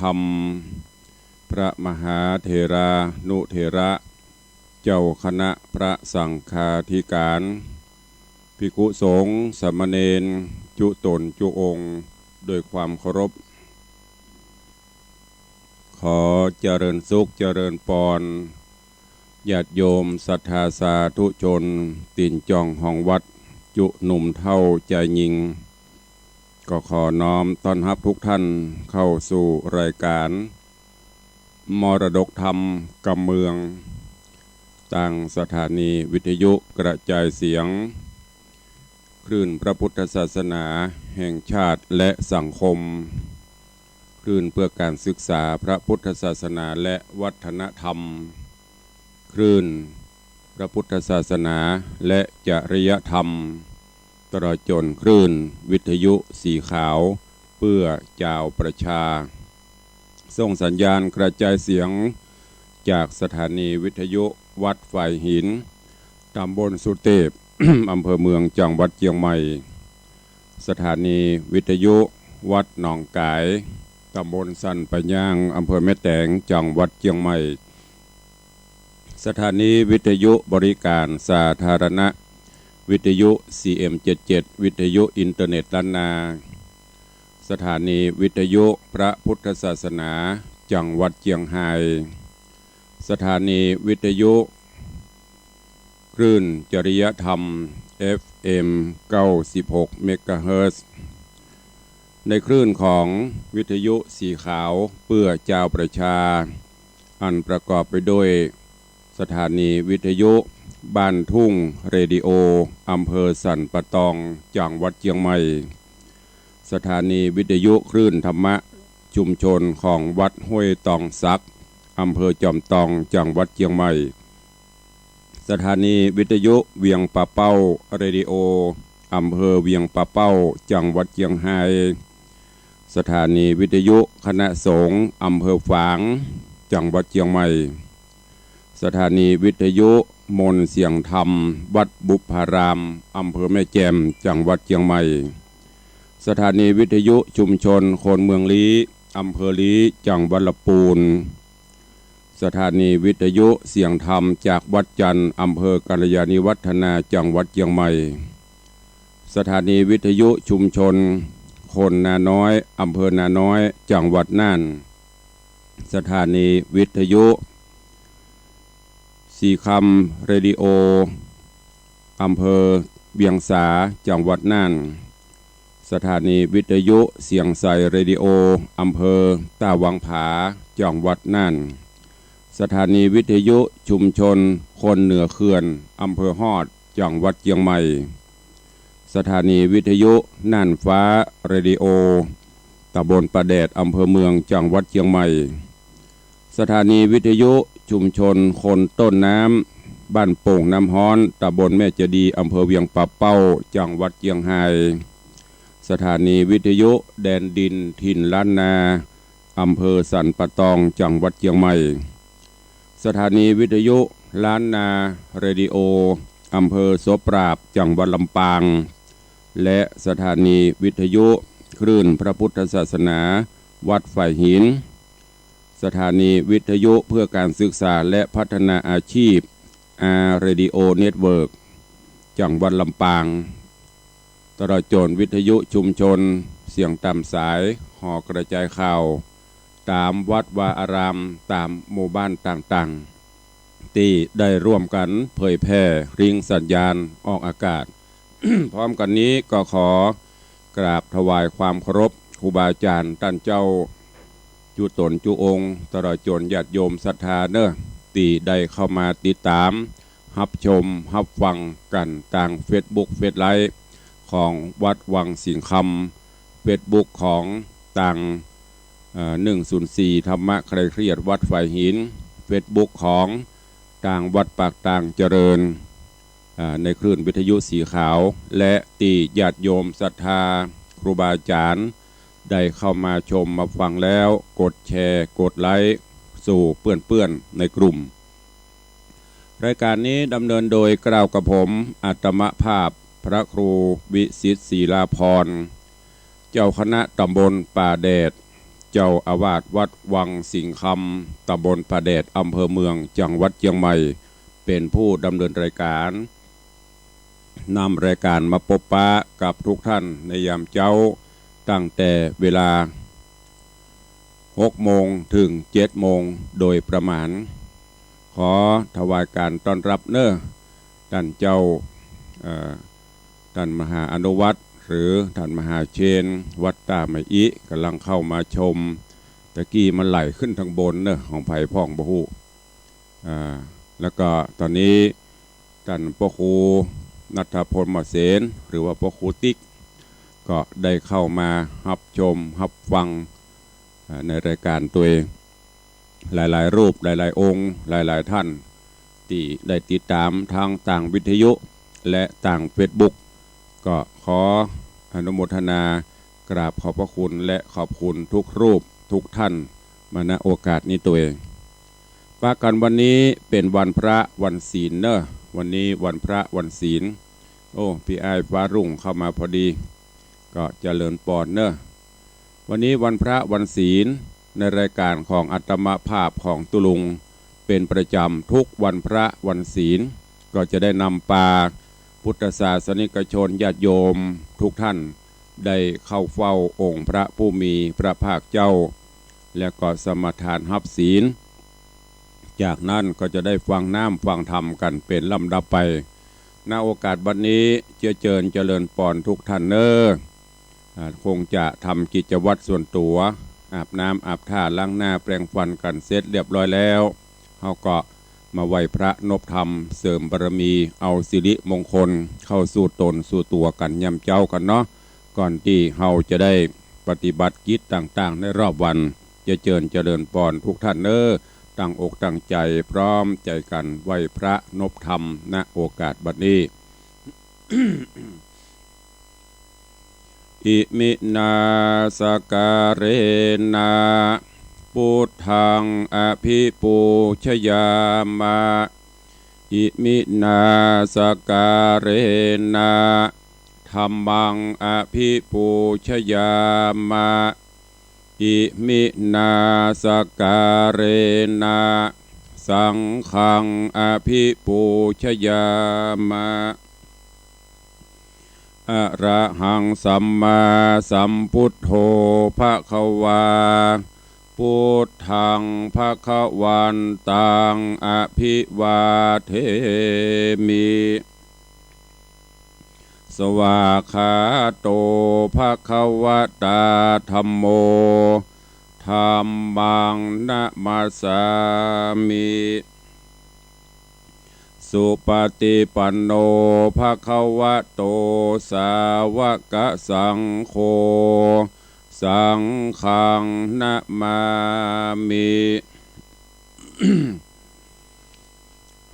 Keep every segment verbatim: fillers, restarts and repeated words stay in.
ธรรม พระมหาเถรานุเถระ เจ้าคณะพระสังฆาธิการ ภิกขุสงฆ์สามเณร จุ๊ต๋นจุ๊องค์ โดยความเคารพ ขอเจริญสุขเจริญปอน ญาติโยมศรัทธาสาธุชน ตี๋นจ่องห้องวัด จุ๊หนุ่มเฒ่าจายญิง ก็ขอน้อมต้อนฮับทุกท่านเข้าสู่รายการ มรดกธรรมกำเมือง ตางสถานีวิทยุกระจายเสียง คลื่นพระพุทธศาสนาแห่งชาติและสังคม คลื่นเพื่อการศึกษาพระพุทธศาสนาและวัฒนธรรม คลื่นพระพุทธศาสนาและจริยธรรม ตลอดจ๋นคลื่นวิทยุสีขาวเพื่อจาวประชา ส่งสัญญาณกระจายเสียงจากสถานีวิทยุวัดฝายหิน ต๋ำบลสุเตพ อำเภอเมือง จังหวัดเจียงใหม่ สถานีวิทยุวัดหนองก๋าย ต๋ำบลสันป่าย่าง อำเภอแม่แตง จังหวัดเจียงใหม่ สถานีวิทยุบริการสาธารณะ วิทยุ ซีเอ็มเจ็ดเจ็ด วิทยุอินเทอร์เน็ตล้านนา สถานีวิทยุพระพุทธศาสนา จังหวัดเจียงฮาย สถานีวิทยุคลื่นจริยธรรม เอฟเอ็ม เก้าสิบหก เมกะเฮิรตซ์ ในคลื่นของวิทยุสีขาวเพื่อจาวประชา อันประกอบไปด้วยสถานีวิทยุบ้านทุ่งเรดิโอ อำเภอสันป่าตอง จังหวัดเจียงใหม่ สถานีวิทยุคลื่นธรรมะชุมชนของวัดห้วยตองสัก อำเภอจอมตอง จังหวัดเจียงใหม่ สถานีวิทยุเวียงป่าเป้าเรดิโอ อำเภอเวียงป่าเป้า จังหวัดเจียงฮาย สถานีวิทยุคณะสงฆ์อำเภอฝาง จังหวัดเจียงใหม่ สถานีวิทยุมนต์เสียงธรรม วัดบุพพาราม อำเภอแม่แจ่ม จังหวัดเจียงใหม่ สถานีวิทยุชุมชนคนเมืองลี้ อำเภอลี้ จังหวัดละปูน สถานีวิทยุเสียงธรรมจากวัดจันทร์ อำเภอกัลยาณิวัฒนา จังหวัดเจียงใหม่ สถานีวิทยุชุมชนคนนาน้อย อำเภอนาน้อย จังหวัดน่าน สถานีวิทยุสีคำเรดิโอ อำเภอเวียงสา จังหวัดน่าน สถานีวิทยุเสียงใสเรดิโอ อำเภอต้าวังผา จังหวัดน่าน สถานีวิทยุชุมชนคนเหนือเขื่อน อำเภอฮอด จังหวัดเจียงใหม่ สถานีวิทยุน่านฟ้าเรดิโอ ตำบลป่าแดด อำเภอเมือง จังหวัดเจียงใหม่ สถานีวิทยุชุมชนคนต้นน้ำ บ้านโป่งน้ำฮ้อน ตำบลแม่เจดีย์ อำเภอเวียงป่าเป้า จังหวัดเจียงฮาย สถานีวิทยุแดนดินถิ่นล้านนา อำเภอสันป่าตอง จังหวัดเจียงใหม่ สถานีวิทยุล้านนาเรดิโอ อำเภอโสปราบ จังหวัดลำปาง และสถานีวิทยุคลื่นพระพุทธศาสนา วัดฝายหิน สถานีวิทยุเพื่อการศึกษาและพัฒนาอาชีพ อาร์ เรดิโอ เน็ตเวิร์ก จังหวัดลำปาง ตลอดจ๋นวิทยุชุมชนเสียงต๋ามสาย หอกระจายข่าว ต๋ามวัดวาอาราม ต๋ามหมู่บ้านต่างๆ ตี้ได้ร่วมกั๋นเผยแผ่ริงสัญญาณออกอากาศ พร้อมกั๋นนี้ก็ขอกราบถวายความเคารพครูบาอาจ๋ารย์ต้านเจ้า จุ๊ต๋นจุ๊องค์ ตลอดจ๋นญาติโยมศรัทธาเน่อ ตี้ได้เข้ามาติดต๋าม ฮับชม ฮับฟังกั๋นตางเฟซบุ๊ก เฟซไลฟ์ ของวัดวังสิงห์คำ เฟซบุ๊กของตาง เอ่อ หนึ่งศูนย์สี่ ธรรมะคลายเครียดวัดฝายหิน เฟซบุ๊กของตางวัดปากตางเจริญ อ่า ในคลื่นวิทยุสีขาว และตี้ญาติโยมศรัทธาครูบาอาจ๋ารย์ได้เข้ามาชมมาฟังแล้ว กดแชร์ กดไลค์ สู่เปื้อนๆ ในกลุ่ม รายการนี้ดำเนินโดยกล่าวกับผม อัตมภาพพระครูวิสิทธิ์ศรีลาภรณ์ เจ้าคณะตำบลป่าแดด เจ้าอาวาสวัดวังสิงห์คำ ตำบลผาแดด อำเภอเมือง จังหวัดเจียงใหม่ เป๋นผู้ดำเนินรายก๋าน นำรายก๋านมาปบปะกับทุกท่านในยามเจ๊า ตั้งแต่เวลาหกโมงเถิงเจ็ดโมงโดยประมาณ ขอถวายก๋านต้อนรับเน่อ ต้านเจ้า เอ่อ ต้านมหาอนุวัฒน์ หรือต้านมหาเชน วัดต้าไม้อิ ก่ำลังเข้ามาชม ตะกี้มันไหลขึ้นตางบนเน่อ ของใผพ่องบ่ฮู้ อ่า แล้วก็ต๋อนนี้ต้านพระครูณัฐพลมเสน หรือว่าพระครูติ๊ก ก็ได้เข้ามาฮับชมฮับฟัง อ่า ในรายก๋านตวย หลายๆ รูป หลายๆ องค์ หลายๆ ท่าน ตี้ได้ติดต๋ามทางตางวิทยุ และตางเฟซบุ๊ก ก็ขออนุโมทนากราบขอบพระคุณและขอบคุณทุกรูปทุกท่านมา ณ โอกาสนี้ตวย ปะกั๋นวันนี้เป๋นวันพระวันศีลเน่อ วันนี้วันพระวันศีล โอ้ ปี้อ้ายฟ้ารุ่งเข้ามาพอดี ก็เจริญปอนเน่อ วันนี้วันพระวันศีล ในรายก๋านของอาตมาภาพของตุ๊ลุง เป๋นประจ๋ำทุกวันพระวันศีล ก็จะได้นำปาพุทธศาสนิกชนญาติโยมทุกท่าน ได้เข้าเฝ้าองค์พระผู้มีพระภาคเจ้า แล้วก็สมาทานฮับศีล จากนั้นก็จะได้ฟังน้ำฟังธรรมกั๋นเป๋นลำดับไป ณ โอกาสบัดนี้ เจื้อเจิญเจริญปอนทุกท่านเน่อ อ่า คงจะทำกิจวัตรส่วนตั๋ว อาบน้ำอาบท่าล้างหน้าแปรงฟันกั๋นเสร็จเรียบร้อยแล้ว เฮาก็มาไหว้พระนบธรรมเสริมบารมี เอาสิริมงคลเข้าสู่ต๋นสู่ตั๋วกั๋นยามเจ๊ากั๋นเนาะ ก่อนตี้เฮาจะได้ปฏิบัติกิจต่างๆ ในรอบวัน เจื้อเจิญเจริญปอนทุกท่านเน่อ ตั้งอกตั้งใจ๋พร้อมใจ๋กั๋นไหว้พระนบธรรม ณ โอกาสบัดนี้ อิมินาสการะนะ พุทธังอะภิปูชยามะ อิมินาสการะนะ ธัมมังอะภิปูชยามะ อิมินาสการะนะ สังฆังอะภิปูชยามะ อะระหังสัมมาสัมพุทโธภะคะวา พุทธังภะคะวันตังอะภิวาเทมิ สวากขาโตภะคะวะตาธัมโม ธัมมังนะมัสสามิ สุปะติปันโนภะคะวะโต สาวะกะสังโฆ สังฆังนะมามิ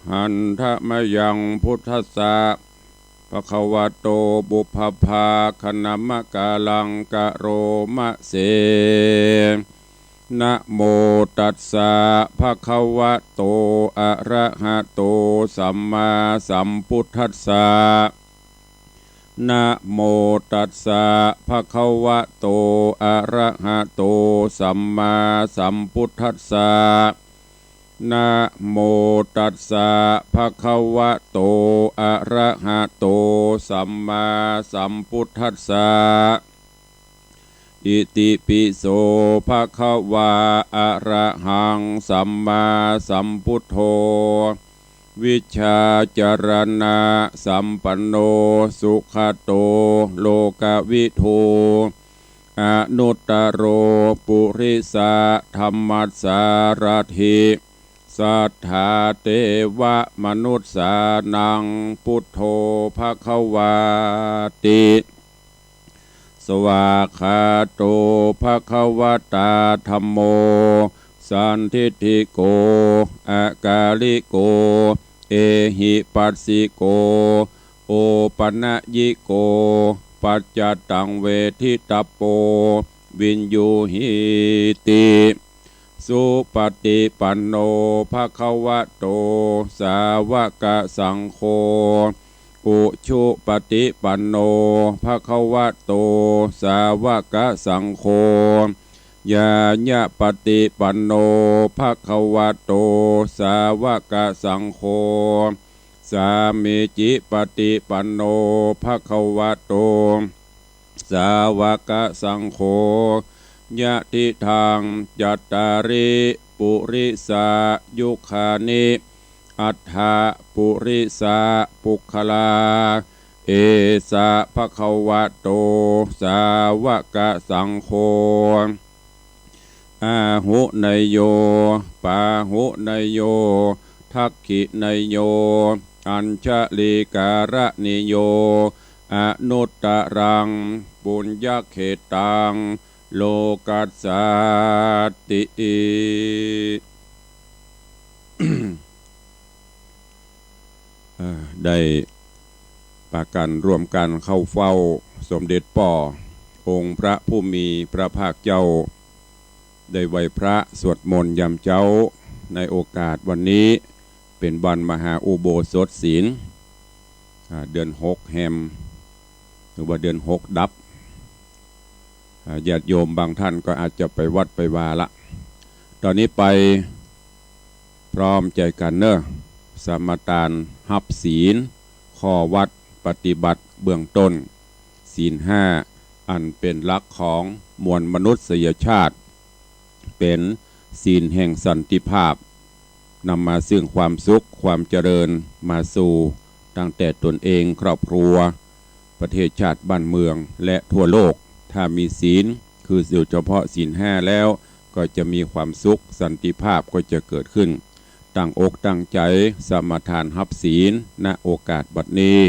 หันทะมะยังพุทธัสสะ ภะคะวะโต ปุพพะภาคะนะมะกาลังกะโรมะเส นะโมตัสสะ ภะคะวะโต อะระหะโต สัมมาสัมพุทธัสสะ นะโมตัสสะ ภะคะวะโต อะระหะโต สัมมาสัมพุทธัสสะ นะโมตัสสะ ภะคะวะโต อะระหะโต สัมมาสัมพุทธัสสะ อิติปิโส ภะคะวา อะระหัง สัมมาสัมพุทโธ วิชชาจารณะสัมปันโน สุขะโต โลกะวิทู อนุตตะโร ปุริสะธัมมัสสารัตถิ สัตถาเตวะมนุสสานัง พุทโธ ภะคะวาติ สวากขาโต ภะคะวะตาธัมโม สันทิฏฐิโก อะกาลิโก เอหิปัสสิโก โอปะนะยิโก ปัจจตังเวทิตะโป วิญญูหีติ สุปะติปันโน ภะคะวะโต สาวะกะสังโฆ อุชุปะติปันโน ภะคะวะโต สาวะกะสังโฆ ญาญาปฏิปันโน ภะคะวะโต สาวกสังโฆ สามีจิปฏิปันโน ภะคะวะโต สาวกสังโฆ ยะทิทัง จัตตาริ ปุริสายุคานิ อัฏฐะปุริสาปุคคลา เอสะ ภะคะวะโต สาวกสังโฆ อาหุเนยโย ปาหุเนยโย ทักขิเนยโย อัญชลีการะเนยโย อนุตตรัง ปุญญเขตตัง โลกัสสาติ เอ่อ ได้ปากั๋นร่วมกั๋นเข้าเฝ้าสมเด็จป้อองค์พระผู้มีพระภาคเจ้า ได้ไหว้พระสวดมนต์ยามเจ๊า ในโอกาสวันนี้เป๋นวันมหาอุโบสถศีล อ่า เดือนหกแฮม หรือว่าเดือนหกดับ อ่า ญาติโยมบางท่านก็อาจจะไปวัดไปวาละ ต๋อนนี้ไปพร้อมใจ๋กั๋นเนาะ สมาทานฮับศีล ข้อวัดปฏิบัติเบื้องต้น ศีลห้า อันเป๋นหลักของมวลมนุษยชาติ เป๋นศีลแห่งสันติภาพ นำมาซึ่งความสุขความเจริญมาสู่ตั้งแต่ตนเอง ครอบครัว ประเทศชาติบ้านเมือง และทั่วโลก ถ้ามีศีล คือโดยเฉพาะศีลห้าแล้ว ก็จะมีความสุข สันติภาพก็จะเกิดขึ้น ตั้งอกตั้งใจ๋สมาทานฮับศีล ณ โอกาสบัดนี้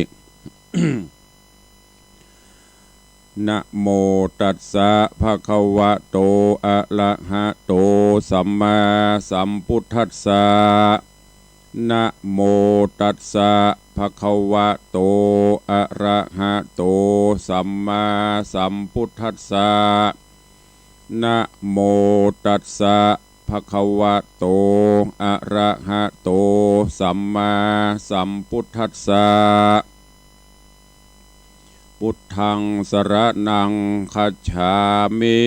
นะโมตัสสะ ภะคะวะโต อะระหะโต สัมมาสัมพุทธัสสะ นะโมตัสสะ ภะคะวะโต อะระหะโต สัมมาสัมพุทธัสสะ นะโมตัสสะ ภะคะวะโต อะระหะโต สัมมาสัมพุทธัสสะ พุทธังสรณังคัจฉามิ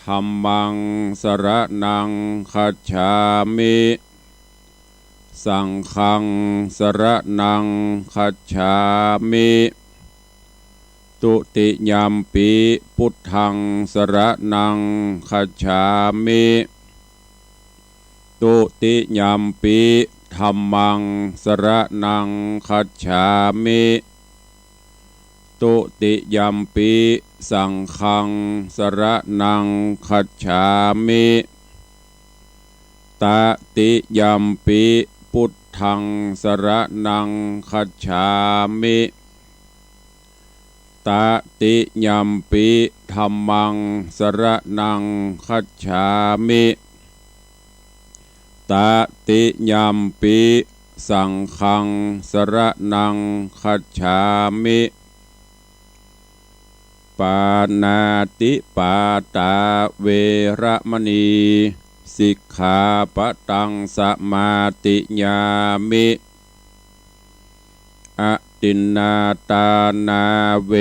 ธัมมังสรณังคัจฉามิ สังฆังสรณังคัจฉามิ ตุติยัมปิ พุทธังสรณังคัจฉามิ ตุติยัมปิ ธัมมังสรณังคัจฉามิ ตุติยัมปิ สังฆังสรณังคัจฉามิ ตติยัมปิ พุทธังสรณังคัจฉามิ ตติยัมปิ ธัมมังสรณังคัจฉามิ ตติยัมปิ สังฆังสรณังคัจฉามิ ปาณาติปาตา เวระมะนี สิกขาปะตัง สมาธิยามิ อทินนาทานา เว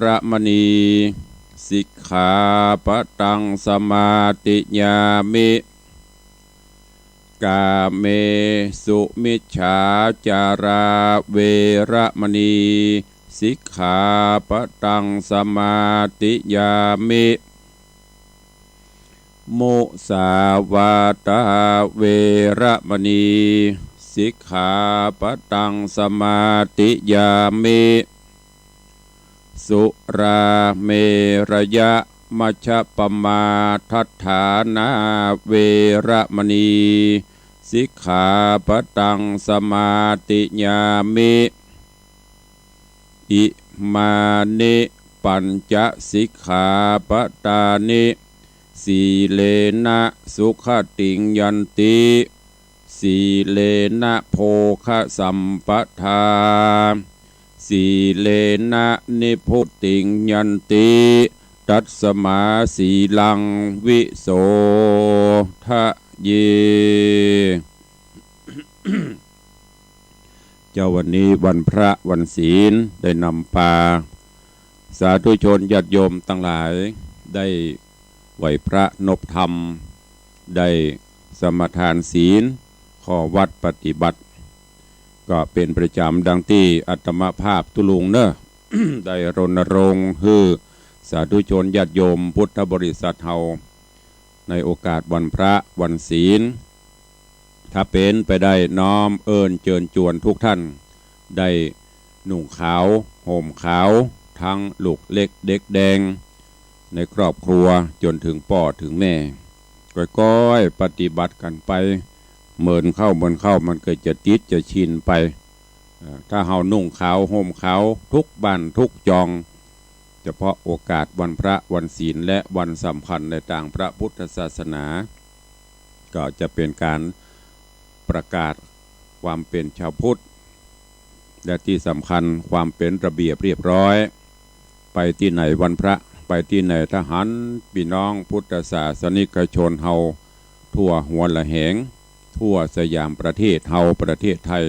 ระมะนี สิกขาปะตัง สมาธิยามิ กาเมสุมิจฉาจารา เวระมะนี สิกขาปะตัง สมาธิยามิ มุสาวาทา เวระมะนี สิกขาปะตัง สมาธิยามิ สุราเมรยะมัชฌปมาทัฏฐานา เวระมะนี สิกขาปะตัง สมาธิยามิ อิมานิปัญจสิกขาปะตานิ สีเลนะสุขติงยันติ สีเลนะโภคสัมปทา สีเลนะนิพพุติงยันติ ตัสมาสีลังวิโสทะเย เจ้า วันนี้วันพระวันศีล ได้นำปาสาธุชนญาติโยมตังหลาย ได้ ไหว้พระนบธรรม ได้สมาทานศีล ข้อวัตรปฏิบัติ ก็เป๋นประจ๋ำดังตี้อาตมาภาพตุ๊ลุงเน่อ ได้รณรงค์หื้อสาธุชนญาติโยมพุทธบริษัทเฮา ในโอกาสวันพระวันศีล ถ้าเป๋นไปได้น้อมเอิ้นเจิญจวนทุกท่าน ได้นุ่งขาวห่มขาว ตึงลูกเล็กเด็กแดง ในครอบครัวจ๋นเถิงป้อเถิงแม่ ก้อยๆ ปฏิบัติกั๋นไป เมินเข้าเมินเข้ามันก็จะติดจะชินไป เอ่อ ถ้าเฮานุ่งขาวห่มขาวทุกบ้านทุกจอง เฉพาะโอกาสวันพระวันศีลและวันสำคัญในตางพระพุทธศาสนา ก็จะเป๋นก๋านประกาศความเป๋นชาวพุทธ และตี้สำคัญความเป๋นระเบียบเรียบร้อย ไปตี้ไหนวันพระ ไปตี้ไหนถ้าหันปี้น้องพุทธศาสนิกชนเฮาทั่วหัวละแหง ทั่วสยามประเทศเฮาประเทศไทย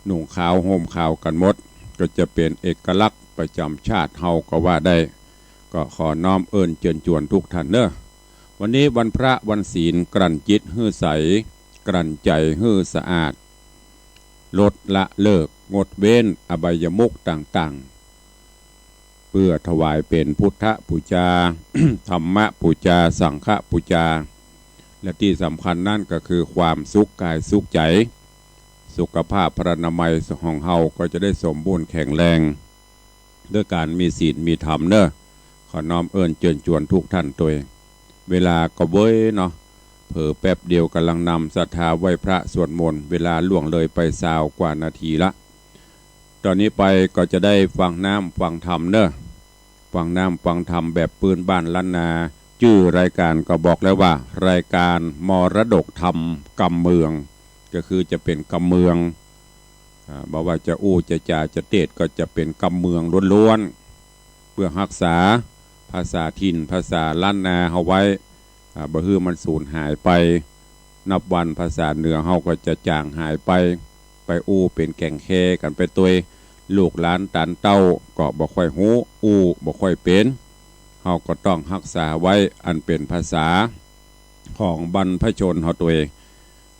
นุ่งขาวห่มขาวกั๋นหมด ก็จะเป๋นเอกลักษณ์ประจ๋ำชาติเฮาก็ว่าได้ ก็ขอน้อมเอิ้นเจิญจวนทุกท่านเน่อ วันนี้วันพระวันศีล กลั่นจิตหื้อใส กลั่นใจ๋หื้อสะอาด ลดละเลิกงดเว้นอบายมุขต่างๆ เปื้อถวายเป๋นพุทธปู๋จา ธรรมปู๋จา สังฆปู๋จา และตี้สำคัญนั้นก็คือความสุขก๋ายสุขใจ๋ สุขภาพพรรณนามัยของเฮาก็จะได้สมบูรณ์แข็งแรง ด้วยก๋านมีศีลมีธรรมเน่อ ขอน้อมเอิ้นเจิญจวนทุกท่านตวย เวลาก็เว้ยเนาะ เผลอแป๊บเดียวก๋ำลังนำศรัทธาไหว้พระสวดมนต์ เวลาล่วงเลยไปซาวกว่านาทีละ ต๋อนนี้ไปก็จะได้ฟังน้ำฟังธรรมเน่อ ฟังน้ำฟังธรรมแบบปื้นบ้านล้านนา จื้อรายก๋านก็บอกแล้วว่า รายก๋านมรดกธรรมกำเมือง ก็คือจะเป๋นกำเมือง อ่า บ่ว่าจะอู้จะจ๋าจะเตศน์ก็จะเป๋นกำเมืองล้วนๆ เปื้อฮักษาภาษาถิ่นภาษาล้านนาเฮาไว้ อ่า บ่หื้อมันสูญหายไป นับวันภาษาเหนือเฮาก็จะจ๋างหายไป ไปอู้เป๋นแก่งแคกั๋นไปตวย ลูกหลานต๋านเต้าก็บ่ค่อยฮู้ อู้บ่ค่อยเป๋น เฮาก็ต้องฮักษาไว้อันเป๋นภาษาของบรรพชนเฮาตวย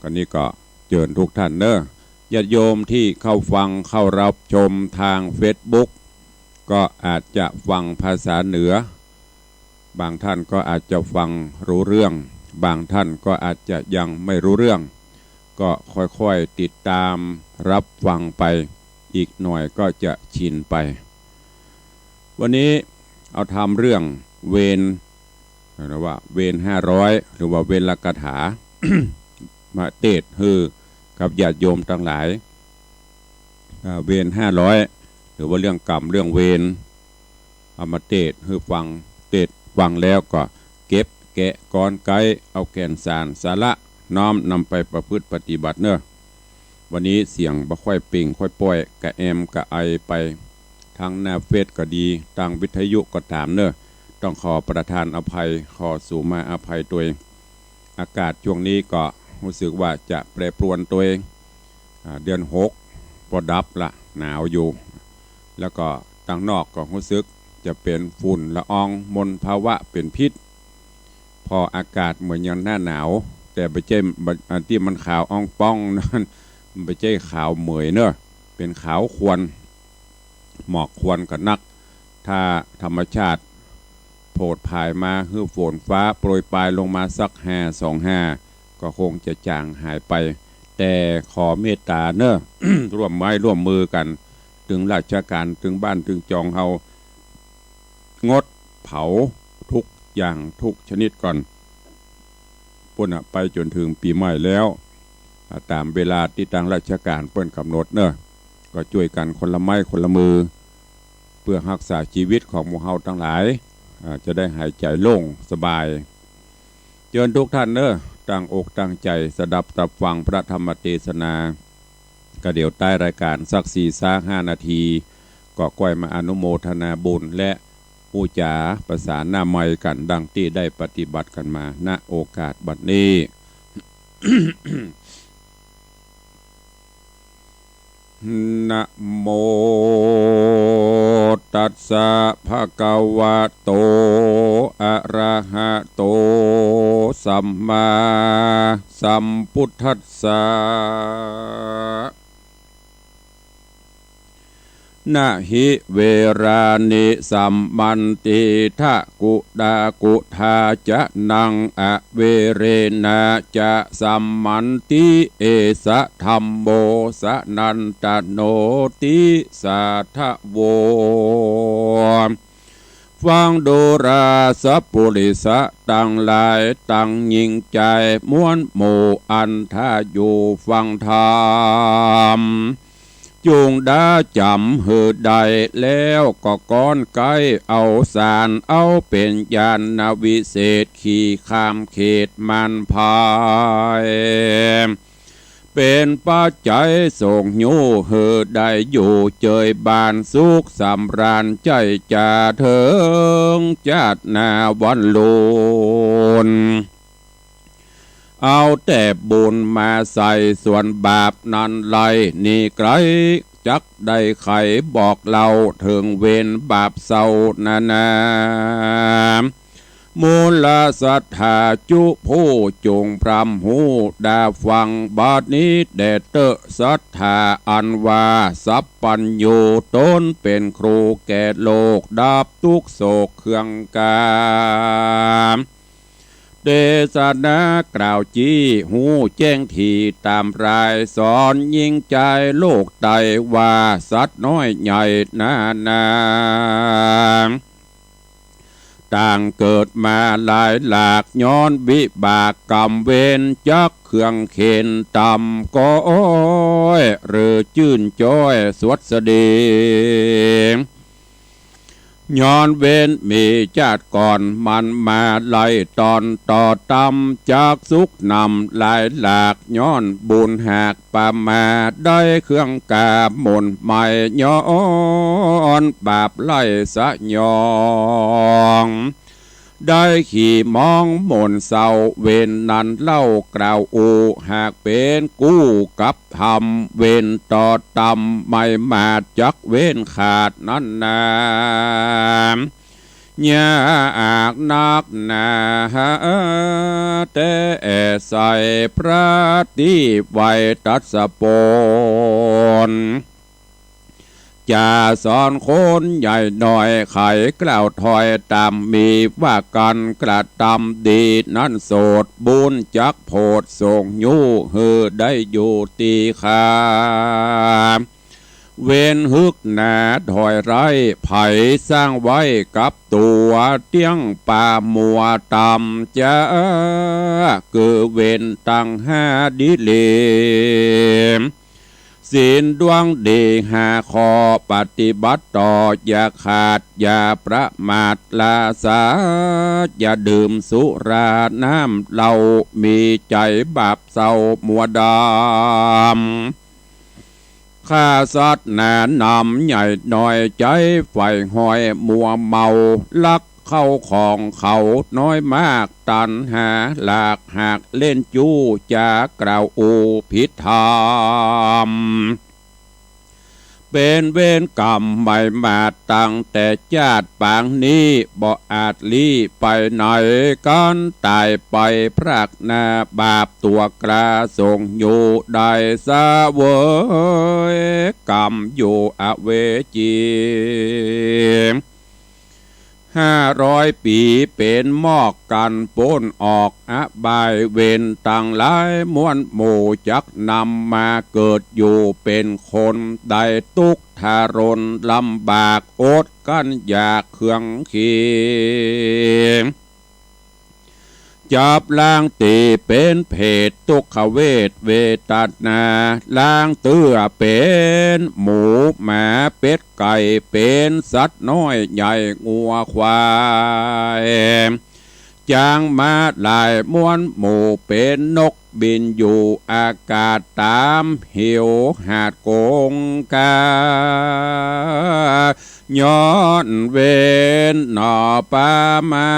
ก็นี่ก็เจิญทุกท่านเน่อ ญาติโยมที่เข้าฟังเข้ารับชมตางเฟซบุ๊ก ก็อาจจะฟังภาษาเหนือ บางท่านก็อาจจะฟังรู้เรื่อง บางท่านก็อาจจะยังไม่รู้เรื่อง ก็ค่อยๆ ติดตามรับฟังไป อีกหน่อยก็จะชินไป วันนี้เอาธรรมเรื่องเวร หรือว่าเวรห้าร้อย หรือว่าเวรคาถา มาเตศน์หื้อกับญาติโยมตังหลาย อ่า เวรห้าร้อย หรือว่าเรื่องกรรมเรื่องเวร เอามาเตศน์หื้อฟัง เตศน์ฟังแล้วก็เก็บแกะกรอนไก๊ เอาแก่นสารสาระน้อมนำไปประพฤติปฏิบัติเน่อ วันนี้เสียงบ่ค่อยเปล่งค่อยป้อย กระแอมกระไอไป ตางหน้าเฟซก็ดี ตางวิทยุก็ต๋ามเน่อ ต้องขอประทานอภัย ขอสูมาอภัยตวย อากาศช่วงนี้ก็ฮู้สึกว่าจะแปรปรวนตวย อ่า เดือนหกปอดับละ หนาวอยู่ แล้วก็ตางนอกก็ฮู้สึกจะเป๋นฝุ่นละอองมลภาวะเป๋นพิษ พออากาศเหมือนอย่างหน้าหนาว แต่บ่ใจ้ บ่ อันตี้มันขาวอ่องป่องนั้น มันบ่ใจ้ขาวเหมยเน่อ เป๋นขาวควัน หมอกควันก็นัก ถ้าธรรมชาติโผดผายมาหื้อฝนฟ้าโปรยปรายลงมาสักห้าสองห้า ก็คงจะจ๋างหายไป แต่ขอเมตต๋าเน่อ ร่วมไม้ร่วมมือกั๋น ตึงราชก๋าน ตึงบ้านตึงจองเฮา งดเผาทุกอย่างทุกชนิดก่อน ปู้นน่ะ ไปจ๋นเถิงปี๋ใหม่แล้ว อ่า ต๋ามเวลาตี้ตางราชก๋านเปิ้นก๋ำหนดเน่อ ก็จ้วยกั๋นคนละไม้คนละมือ เปื้อฮักษาจีวิตของหมู่เฮาตังหลาย อ่า จะได้หายใจ๋โล่งสบาย เจิญทุกท่านเน่อ ตั้งอกตั้งใจ๋สดับตับฟังพระธรรมเตสนา ก็เดี๋ยวต้ายรายก๋านสักสี่ซาห้านาที ก็ก้อยมาอนุโมทนาบุญและอู้จ๋าประสานหน้าไมค์กั๋น ดังตี้ได้ปฏิบัติกั๋นมา ณ โอกาสบัดนี้ ข นะโมตัสสะ ภะคะวะโต อะระหะโต สัมมาสัมพุทธัสสะ นะหิ เวรานิ สัมมันติ ทะกุตากุทาจะนัง อเวเรนะจะสัมมันติ เอสะธัมโม สนันตะโนติ สาธะโว ฟังดูราสะปุริสะตังหลาย ตังญิงจายมวลหมู่ อันถ้าอยู่ฟังธรรม จุ่งดาจ๋ำหื้อได้ แล้วก็ก้อนใก้เอาสาร เอาเป๋นญาณวิเศษ ขี่ข้ามเขตม่านภาย เป๋นปัจจัยส่งยู้หื้อได้อยู่เจยบานสุขสำราญใจ๋จ๋าเถิงจาติหน้าวันลูน เอาแต่บุญมาใส่ส่วนบาปนั้นไล่ นี่ใครจักได้ไขบอกเล่าเถิงเวรบาปเศร้านานา มูลศรัทธาจุผู้จุ่งพร่ำฮู้ดาฟัง บัดนี้แด่เต๊อะศรัทธาอันว่าสัพพัญญู ต๋นเป๋นครูแก่โลก ดับตุ๊กข์โศกเครื่องกา เตสนากล่าวจี้ฮู้แจ้งถี่ต๋ามราย สอนญิงจายโลกไตว่าสัตว์น้อยใหญ่นานา ต่างเกิดมาหลายหลาก ย้อนวิบากกรรมเวร จักเครื่องเข็ญต่ำก็อ้อย หรือจื้นจ้อยสวัสดี ย้อนเวรมีจาติก่อน มันมาไล่ต๋อนต่อตำ จักสุขนำหลายหลาก ย้อนบุญหากประมาท ได้เครื่องกาหม่นไหม้ ย้อนบาปไล่สยอง ได้ขี้หมองหม่นเศร้า เวรนั้นเล่ากล่าวอู้ หากเป๋นกู้กับธรรม เวรต่อตำไม่มาด จักเว้นขาดนั้นนา ยากนักหนา แต่ใส่พระตี้ไวตัสสะปน จะสอนคนใหญ่น้อย ไขกล่าวถ้อยต๋ามมี ว่ากั๋นกระตำดีนั้นโสด บุญจักโผดส่งยู้ หื้อได้อยู่ตี้คา เวรฮึกหนาถอยไร้ ใผสร้างไว้กับตั๋ว เตี้ยงป่ามัวต่ำจ๊า คือเวรตังห้าดีหลี ศีลดวงดีห้าข้อ ปฏิบัติต่ออย่าขาด อย่าประมาทราสา อย่าดื่มสุราน้ำเหล้า มีใจ๋บาปเศร้ามัวดำ ฆ่าสัตว์หนานำ ใหญ่น้อยใจ๊ใฝ่ห้อย มัวเมาลักเข้าของเขาน้อยมาก ตัณหาหลากหากเล่นจู้ จากล่าวอู้ผิดธรรม เป๋นเวรกรรมไม่มาด ตั้งแต่จาติปางนี้ บ่อาจลี้ไปไหน กั๋นต๋ายไปพรากหน้า บาปตั๋วกล้าส่งยู้ ได้เสวยกรรมอยู่อเวจี ห้าร้อยปี๋เป๋นหมอกกั๋นป๊นออกอบาย เวรตังหลายมวลหมู่ จักนำมาเกิดอยู่เป๋นคน ได้ตุ๊กข์ทรนลำบาก อดกลั้นอยากเคืองเคียง จับลางตี๋เป๋นเปรต ทุกขเวทเวทนา ลางเตื้อเป๋นหมูหมาเป็ดไก่ เป๋นสัตว์น้อยใหญ่งัวควาย จางมาหลายมวลหมู่ เป๋นนกบินอยู่อากาศ ต๋ามเหวหาดคงคา ย้อนเวรหน่อปามา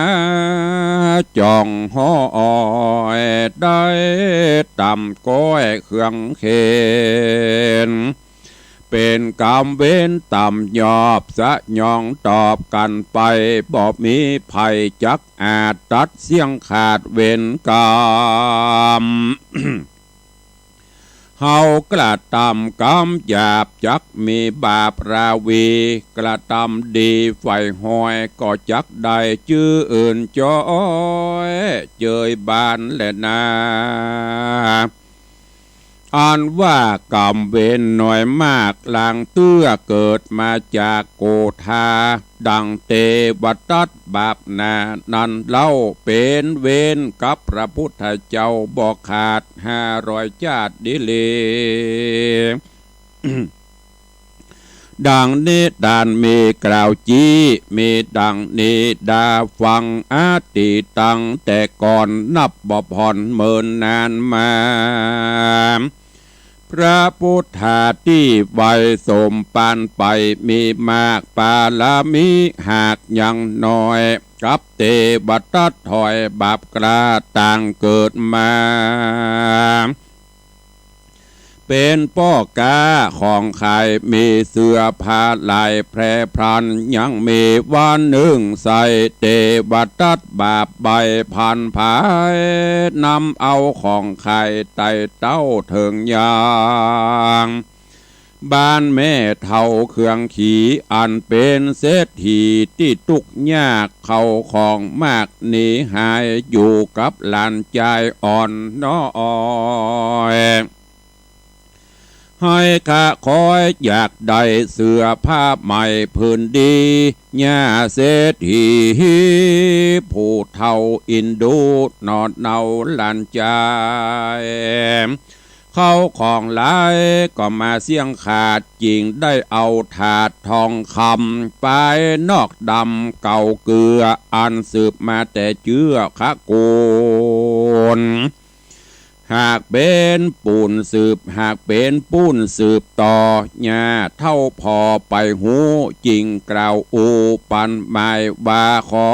จ้องห้อยได้ต่ำก้อยเคืองเข็ญ เป๋นก๋รรมเวรต่ำยอบ สยองตอบกั๋นไป บ่มีใผจักอาจตัดเสี้ยงขาดเวรก๋รรม เฮากระตำกรรมหยาบจักมีบาปราวี กระตำดีใฝ่ฮอยก็จักได้จื้นจอย เจยบานแลนา อันว่ากรรมเวรน้อยมาก หลังเตื้อเกิดมาจากโกธา ดั่งเตวตัตบาปหนานั้นเล่า เป๋นเวรกับพระพุทธเจ้าบ่ขาดห้าร้อยจ้าดดีหลี ดั่งนิทานมีกล่าวจี้ มีดั่งนี้ดาฟัง อดีตังแต่ก่อนนับบ่ผ่อนเมินนานมา พระพุทธาตี้ไวสมปานไป มีมากปารามีหากยังน้อย กับเตวตัตถอยบาปกล้าต่างเกิดมา เป๋นป้อก๊าของขาย มีเสื้อผ้าหลายแพร่พลัน ยังมีวันนึ่งใส่ เตวตัตบาปใบพลันผาย นำเอาของขายไต่เต้าเถิงยัง บ้านแม่เฒ่าเคืองขี อันเป๋นเศรษฐีตี้ตุ๊กยาก เข้าของมากหนีหาย อยู่กับหลานจายอ่อนน้อย ไห้ข้าคอยอยากได้เสื้อผ้าใหม่ผืนดี ย่าเศรษฐีผู้เฒ่าอินดูหนอเนาหลานจาย เข้าของหลายก็มาเสี้ยงขาด จึงได้เอาถาดทองคำ ปายนอกดำเก่าเกือ อันสืบมาแต่เจื้อขะกูล หากเป๋นปูนสืบ หากเป๋นปูนสืบต่อ ย่าเฒ่าผ่อไปฮู้ จึงกล่าวอู้ปันหมายว่า ขอ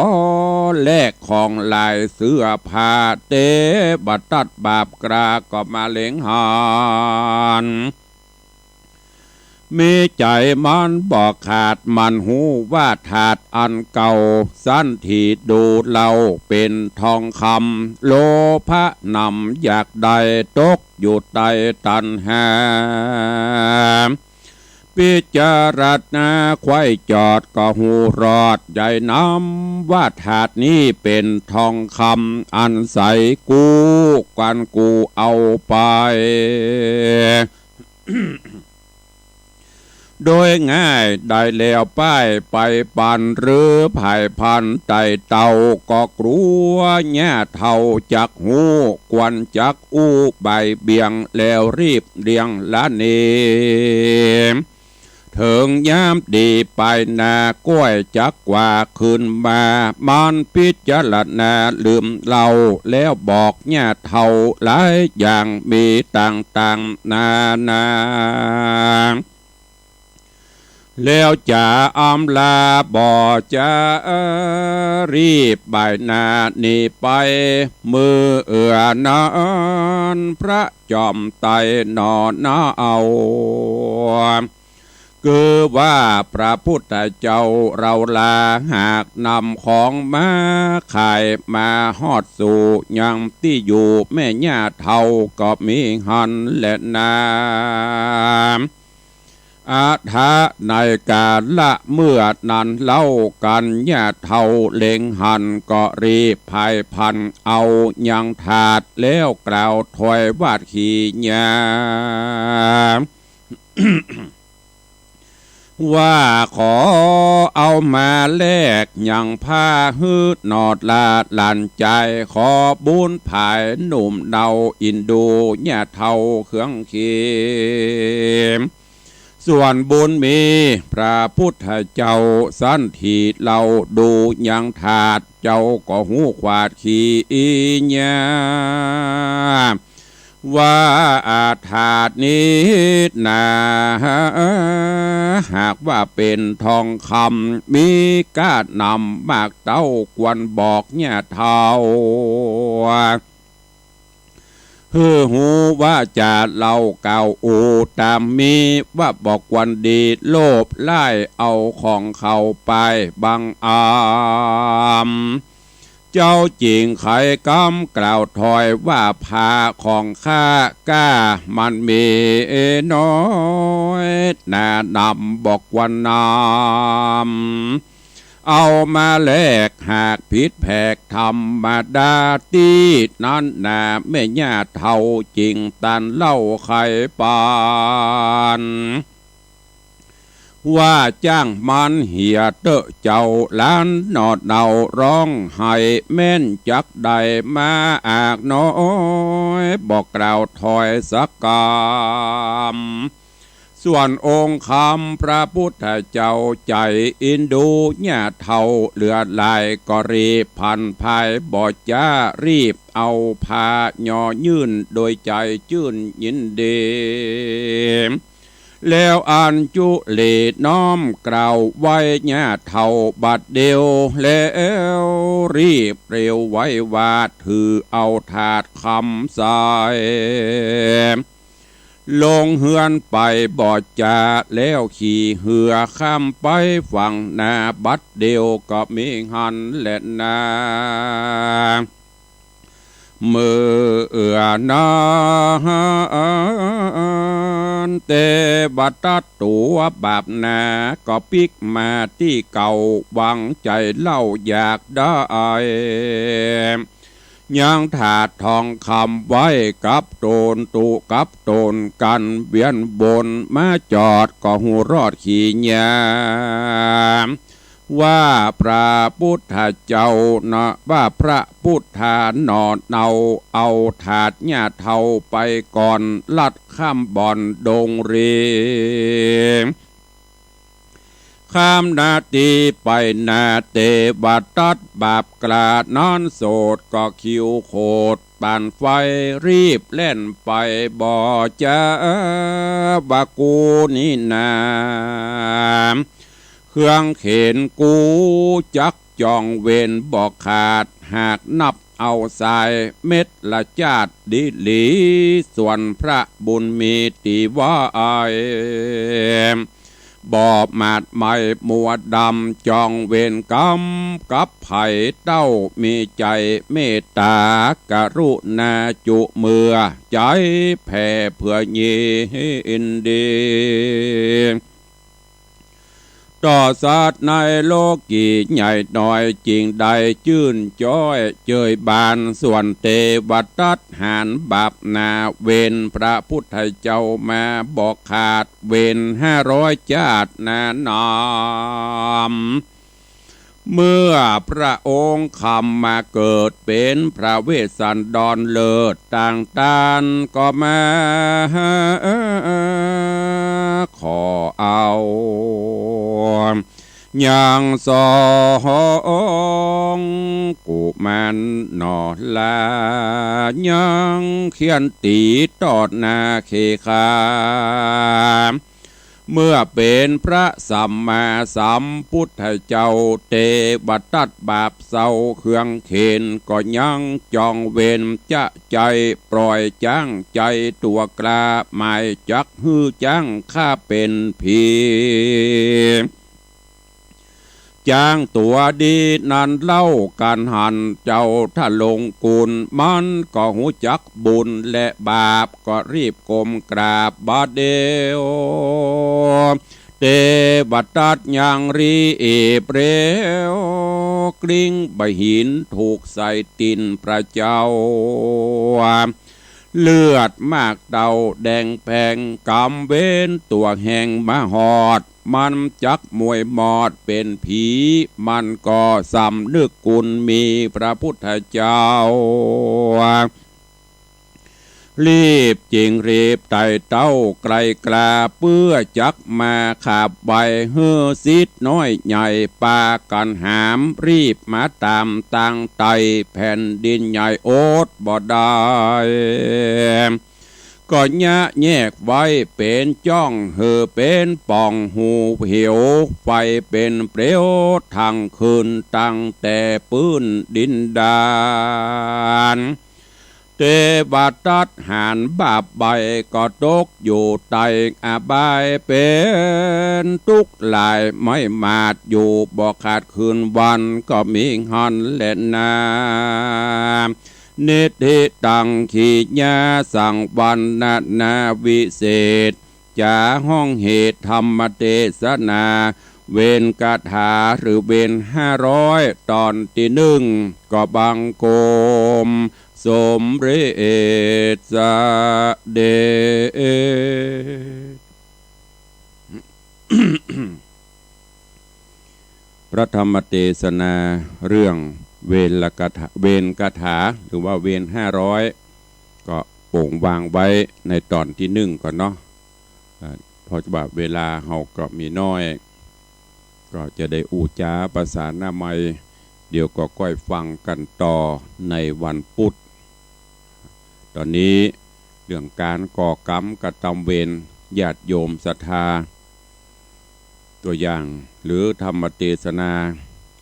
แลกของหลายเสื้อผ้า เตวตัตบาปกล้าก็มาเล็งหัน มีใจ๋มันบ่ขาด มันฮู้ว่าถาดอันเก่า สันทีดูเล่าเป๋นทองคำ โลภะนำอยากได้ ตกอยู่ใต้ตัณหา พิจารณาไขว่จอดก็ฮู้รอด ใหญ่นำว่าถาดนี้เป๋นทองคำ อันใสกู้กั๋นกู้เอาไป โดยง่ายได้แล้วป้ายไปปัน หรือผายพลันไต่เต้า ก็กลัวย่าเฒ่าจักฮู้ ควรจักอู้บ่ายเบี่ยง แล้วรีบเลี่ยงละหนี เถิงยามดีปายหน้า ก้อยจักกว่าคืนมา มันพิจารณาลืมเล่า แล้วบอกย่าเฒ่าหลายอย่างมีต่างๆ นานา แล้วจะอำลาบ่จะรีบบ่ายหน้าหนีไป เมื่อเอือนั้นพระจอมไตรหนอนาเอา คือว่าพระพุทธเจ้าเราลาหากนำของมาขาย มาฮอดสู่ยังตี้อยู่แม่ย่าเฒ่าก็มีหั้นแลนา อัฏฐะในกาละเมื่อนั้นเล่ากั๋น ย่าเฒ่าเล็งหันก็รีบผายพลันเอายังถาด แล้วกล่าวถวายวาดขีย่า ว่าขอเอามาแลกยังผ้าหื้อหนอดลาหลานจาย ขอบุญผายหนุ่มเนาอินดูย่าเฒ่าเคืองขี ส่วนบุญมีพระพุทธเจ้าสันทีเล่า ดูยังถาดเจ้าก็ฮู้ขวาดขีย่า ว่าอาถาดนี้นา หากว่าเป๋นทองคำ มีก้านำมากเต้า ควรบอกย่าเฒ่า คือฮู้ว่าจ๋าเล่าเก่าอู้ต๋ามมี ว่าบ่ควรดีโลภใล้เอาของเขาไปบังอำ เจ้าจึงไขกำกล่าวถอยว่า ผ้าของข้าก้ามันมีน้อยหนานำ บ่ควรนำเอามาแลก หากผิดแผกธรรมดา ตี้นั้นนาแม่ย่าเฒ่าจึงตรัสเล่าไขปัน ว่าจ้างมันเหียเต๊อะเจ้าหลานหนอเนา ร้องไห้แม่นจักได้มาอากน้อย บ่กล่าวถอยสักกำ ส่วนองค์คำพระพุทธเจ้าใจ๋อินดู ย่าเฒ่าเหลือหลายก็รีบผันพาย บ่จ๊ารีบเอาผ้าหย่อยื่นโดยใจ๋จื้นยินดี แล้วอัญจุลีน้อมกล่าวไหว้ย่าเฒ่าบัดเดียว แล้วรีบเร็วไววาดถือเอาถาดคำใส ลงเฮือนไปบ่จ๋า แล้วขี่เฮือข้ามไปฝั่งนา บัดเดียวก็มีหั้นแลนา เมื่อนั้นเตวทัตตัวบาปหนา ก็ปิ๊กมาตี้เก่า หวังใจ๋เล่าอยากได้ ยังถาดทองคำไว้กับต๋น ตุ๊กับต๋นกั๋นเวียนวนมาจอด ก็ฮู้รอดขี้ยา ว่าพระพุทธเจ้านะ ว่าพระพุทธาหนอเนา เอาถาดย่าเฒ่าไปก่อน ลัดข้ามบ่อนดงรี ข้ามนาตี้ไปนา เตวทัตบาปกล้านอนโสด ก็คิ้วโขดปานไฟ รีบแล่นไปบ่จ๋า ว่ากูนี้นา เครื่องเข็ญกูจักจ้องเว้นบ่ขาด หากนับเอาสายเม็ดละจาดดีหลี ส่วนพระบุญมีตี้ว่าไอ้ บ่หมาดไหม้มัวดำ จ้องเวรกรรมกับไผ เต้ามีใจ๋เมตตากรุณาจุเมือ ใจ๋แผ่เผื่อยินดี ต่อสัตว์ในโลกีใหญ่น้อย จึงได้จื้นจ้อยเจยบาน ส่วนเตวทัตหานบาปหนา เวรพระพุทธเจ้ามาบ่ขาด เวรห้าร้อยจาติหนานำ เมื่อพระองค์คำมาเกิดเป๋นพระเวสสันดรเลิศต่างต้าน ก็มาขอเอา ยังสองกุมารหนอลา ยังเคียนตี๋ตอดหน้าเคขา เมื่อเป๋นพระสัมมาสัมพุทธเจ้า เตวทัตบาปเศร้าเครื่องเข็ญ ก็ยังจ้องเวรจะใจ๋ปล่อยจ๊างใจ๋ตั๋วกล้า หมายจักหื้อจ๊างข้าเป๋นผี จ๊างตั๋วดีนั้นเล่า กันหันเจ้าทะลงกุล มันก็ฮู้จักบุญและบาป ก็รีบก้มกราบบ่าเดียว เตวทัตยังรีบเร็ว กลิ้งบ่าหินถูกใส่ตี๋นพระเจ้า เลือดมากเต้าแดงแผง กำเว้นตั๋วแห้งมาฮอด มันจักมวยมอดเป๋นผี มันก็สำนึกกุลมีพระพุทธเจ้า รีบจึงรีบไต่เต้าไกลกล้า เปื้อจักมาขาบไหว้ หื้อศิษย์น้อยใหญ่ปากั๋นหาม รีบมาต๋ามตางไต่ แผ่นดินใหญ่อดบ่ได้ ก็ยะแยกไว้เป๋นจ้อง หื้อเป๋นป่องหูเหว ไฟเป๋นเปลวทั้งคืน ตั้งแต่ปื้นดินดาน เตวตัตถ์หันบาปไป ก็ตกอยู่ใต้อบาย เป๋นตุ๊กข์หลายไม้หมาด อยู่บ่ขาดคืนวัน ก็มีหั้นแลนา นิทธิตัง ขีณา สัง วรณนา วิเศษ จา ฮ้องเหตุธรรมเตสนา เวรคาถาหรือเวรห้าร้อย ต๋อนตี้นึ่ง ก็บังคมสมเร็จเสด็จ พระธรรมเตสนาเรื่องเวรคาถา เวรคาถา หรือว่าเวรห้าร้อย ก็โป๋งวางไว้ในต๋อนตี้นึ่งก่อนเนาะ อ่า เพราะว่าเวลาเฮาก็มีน้อย ก็จะได้อู้จ๋าประสานามัย เดี๋ยวก็ก้อยฟังกั๋นต่อในวันพุธ ต๋อนนี้เรื่องก๋านก่อกรรมกระตำเวร ญาติโยมศรัทธา ตั๋วอย่างหรือธรรมเตสนา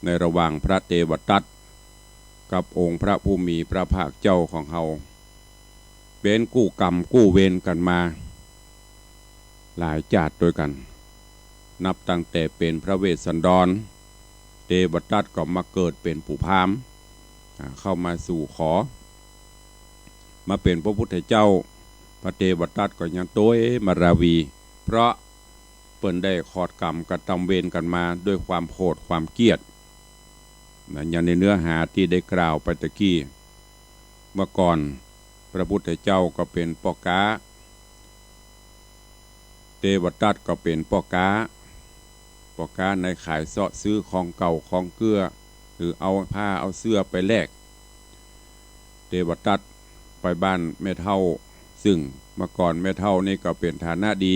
ในระหว่างพระเตวตัตถ์กับองค์พระผู้มีพระภาคเจ้าของเฮา เป๋นกู้กรรมกู้เวรกั๋นมาหลายจาติตวยกั๋น นับตั้งแต่เป๋นพระเวสสันดร เตวตัตถ์ก็มาเกิดเป๋นปู่พราหมณ์ อ่า เข้ามาสู่ขอ มาเป๋นพระพุทธเจ้า พระเตวตัตถ์ก็ยังตวยมาราวี เพราะเปิ้นได้ขอดกรรมกระตำเวรกั๋นมาด้วยความโขดความเกลียด นะ อย่างในเนื้อหาตี้ได้กล่าวไปตะกี้ เมื่อก่อนพระพุทธเจ้าก็เป๋นป้อก๊า เตวตัตถ์ก็เป๋นป้อก๊า ป้อก๊าในขายเซาะซื้อของเก่าของเกื้อ หรือเอาผ้าเอาเสื้อไปแลก เตวตัตถ์ไปบ้านแม่เฒ่า ซึ่งเมื่อก่อนแม่เฒ่านี่ก็เป๋นฐานะดี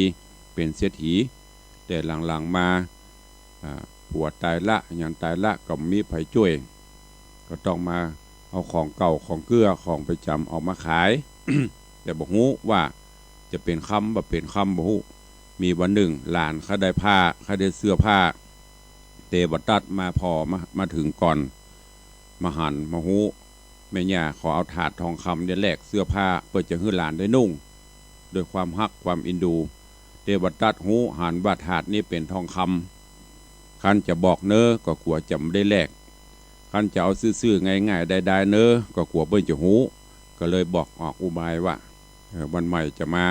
เป๋นเศรษฐี แต่หลังๆ มา อ่า ผัวต๋ายละ หยังต๋ายละ ก็บ่มีใผจ้วย ก็ต้องมาเอาของเก่าของเกื้อของประจ๋ำออกมาขาย แต่บ่ฮู้ว่าจะเป๋นคำบ่เป๋นคำบ่ฮู้ มีวันนึ่งหลานเขาได้ผ้า เขาได้เสื้อผ้า เตวตัตถ์มาผ่อมา มาเถิงก่อน มาหันมาฮู้ แม่ย่าขอเอาถาดทองคำเนี่ยแลกเสื้อผ้า เปื้อจะหื้อหลานได้นุ่ง ด้วยความฮักความเอ็นดู เตวตัตถ์ฮู้หันว่าถาดนี้เป๋นทองคำ คันจะบอกเน้อก็กั๋วจะบ่ได้แลก คันจะเอาซื่อๆ ง่ายๆ ดายๆ เน้อก็กั๋วเปิ้นจะฮู้ ก็เลยบอกออกอุบายว่า เออ วันใหม่จะมา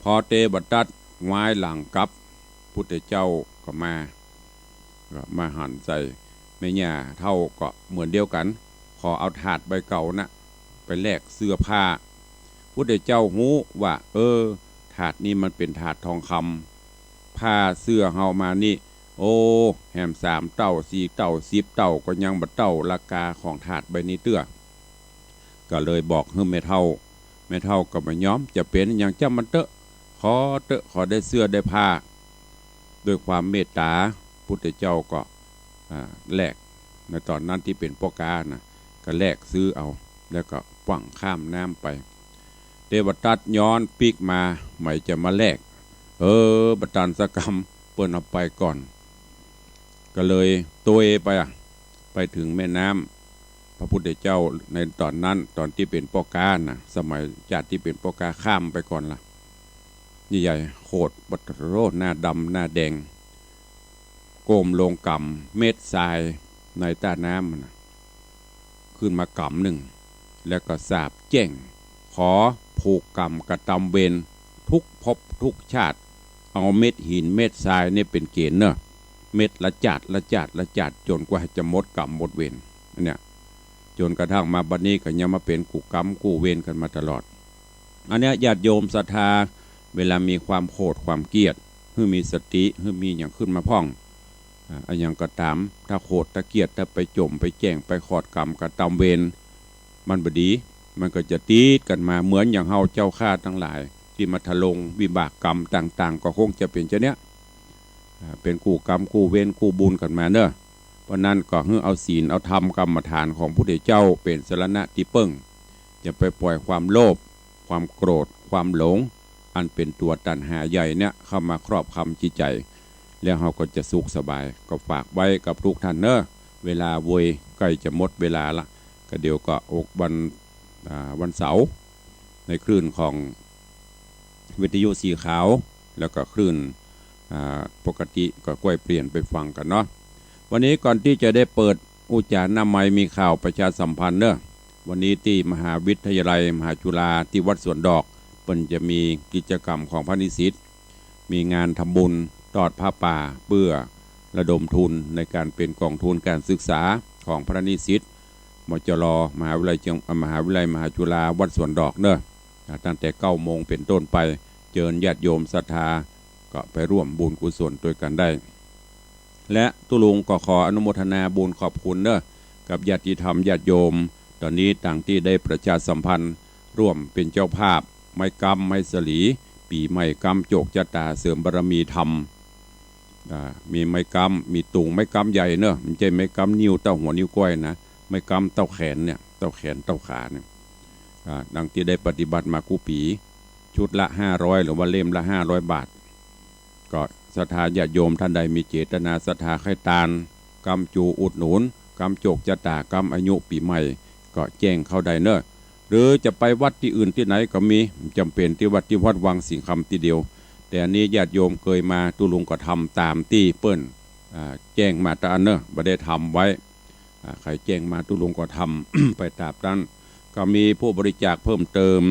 พอเตวตัตถ์หงายหลังกลับ พุทธเจ้าก็มา ก็มาหันใส่แม่ย่าเฒ่าก็เหมือนเดียวกั๋น ขอเอาถาดใบเก่าน่ะไปแลกเสื้อผ้า พุทธเจ้าฮู้ว่า เออ ถาดนี้มันเป๋นถาดทองคำ ผ้าเสื้อเฮามานี่ โอ้ แหมสามเต้า สี่เต้า สิบเต้า ก็ยังบ่เต้าราคาของถาดใบนี้เตื้อ ก็เลยบอกหื้อแม่เฒ่า แม่เฒ่าก็บ่ยอม จะเป๋นหยังจ้ำมันเต๊อะ ขอเต๊อะ ขอได้เสื้อได้ผ้า ด้วยความเมตต๋า พุทธเจ้าก็ อ่า แลก ในต๋อนนั้นตี้เป๋นป้อก๊านะ ก็แลกซื้อเอา แล้วก็ปั่งข้ามน้ำไป เตวตัตถ์ย้อนปิ๊กมา หมายจะมาแลก เออ บ่ตันสักกำ เปิ้นเอาไปก่อน ก็เลยตวยไปอะ ไปเถิงแม่น้ำ พระพุทธเจ้าในต๋อนนั้น ต๋อนตี้เป๋นป้อก๊านะ สมัยจาติตี้เป๋นป้อก๊าข้ามไปก่อนละ ใหญ่ๆ โขด ปะโถ หน้าดำหน้าแดง ก้มลงกำเม็ดทรายในต้าน้ำมันน่ะ ขึ้นมากำนึ่ง แล้วก็สาปแจ้ง ขอผูกกรรมกระตำเวรทุกภพทุกชาติ เอาเม็ดหินเม็ดทรายนี่เป๋นเก๋ณฑ์เน่อ เม็ดละจาดละจาดละจาด จ๋นกว่าจะหมดกรรมหมดเวร อันเนี้ย จ๋นกระทั่งมาบัดนี้ก็ยังมาเป๋นกู้กรรมกู้เวรกั๋นมาตลอด อันเนี้ยญาติโยมศรัทธา เวลามีความโขดความเกลียด หื้อมีสติ หื้อมีหยังขึ้นมาพ่อง อ่า อะหยังก็ต๋าม ถ้าโขดถ้าเกลียด ถ้าไปจ๋มไปแจ้ง ไปขอดกรรมกระตำเวร มันบ่ดี มันก็จะติดกั๋นมา เหมือนอย่างเฮาเจ้าข้าตังหลาย ตี้มาทะลงวิบากกรรมต่างๆ ก็คงจะเป๋นจาเนี้ย อ่า เป๋นกู้กรรมกู้เวรกู้บุญกั๋นมาเน่อ เพราะนั้นก็หื้อเอาศีลเอาธรรมกรรมฐานของพุทธเจ้าเป๋นสรณะตี้เปิ้ง อย่าไปปล่อยความโลภ ความโกรธ ความหลง อันเป๋นตั๋วตัณหาใหญ่เนี่ยเข้ามาครอบครำจิตใจ๋ แล้วเฮาก็จะสุขสบาย ก็ฝากไว้กับทุกท่านเน่อ เวลาโวยใก้จะหมดเวลาละ ก็เดี๋ยวก็อกวัน อ่า วันเสาร์ ในคลื่นของวิทยุสีขาว แล้วก็คลื่น อ่า ปกติก็ก้อยเปลี่ยนไปฟังกั๋นเนาะ วันนี้ก่อนตี้จะได้เปิดอู้จ๋าหน้าไมค์ มีข่าวประชาสัมพันธ์เนาะ วันนี้ตี้มหาวิทยาลัยมหาจุฬา ตี้วัดสวนดอก เปิ้นจะมีกิจกรรมของพระนิสิต มีงานทำบุญตอดผ้าป่า เปื้อระดมทุนในก๋านเป๋นกองทุนก๋านศึกษาของพระนิสิต มจร มหาวิทยาลัยเจียง มหาวิทยาลัยมหาจุฬา วัดสวนดอกเนาะ ตั้งแต่เก้าโมงเป๋นต้นไป เจิญญาติโยมศรัทธา ก็ไปร่วมบุญกุศลตวยกั๋นได้ และตุ๊ลุงก็ขออนุโมทนาบุญขอบคุณเนาะ กับญาติธรรมญาติโยม ต๋อนนี้ต่างตี้ได้ประชาสัมพันธ์ ร่วมเป๋นเจ้าภาพ ไม้ก๊ำไม้สะหลี ปี๋ใหม่ก๊ำโจกจะต๋า เสริมบารมีธรรม อ่า มีไม้ก๊ำ มีตุง ไม้ก๊ำใหญ่เนาะ บ่ใจ้ไม้ก๊ำนิ้วเต้าหัวนิ้วก้อยนะ ไม้ก๊ำเต้าแขนเนี่ย เต้าแขนเต้าขาเนี่ย อ่า ดังตี้ได้ปฏิบัติมากู้ปี๋ ชุดละห้าร้อย หรือว่าเล่มละห้าร้อยบาท ก็ศรัทธาญาติโยมต้านใดมีเจตนาศรัทธาใค่ตาน ก๊ำจูอุดหนุน ก๊ำโจกจะต๋า ก๊ำอายุปี๋ใหม่ ก็แจ้งเข้าได้เนาะ หรือจะไปวัดตี้อื่นตี้ไหนก็มี บ่จำเป๋นตี้วัดตี้วัดวังสิงห์คำตี้เดียว แต่อันนี้ญาติโยมเกยมา ตุ๊ลุงก็ทำต๋ามตี้เปิ้น อ่า แจ้งมาต๋ามอั้นเนาะ บ่ได้ทำไว้ อ่า ใผแจ้งมาตุ๊ลุงก็ทำ ไปต๋ามนั้น ก็มีผู้บริจาคเพิ่มเติม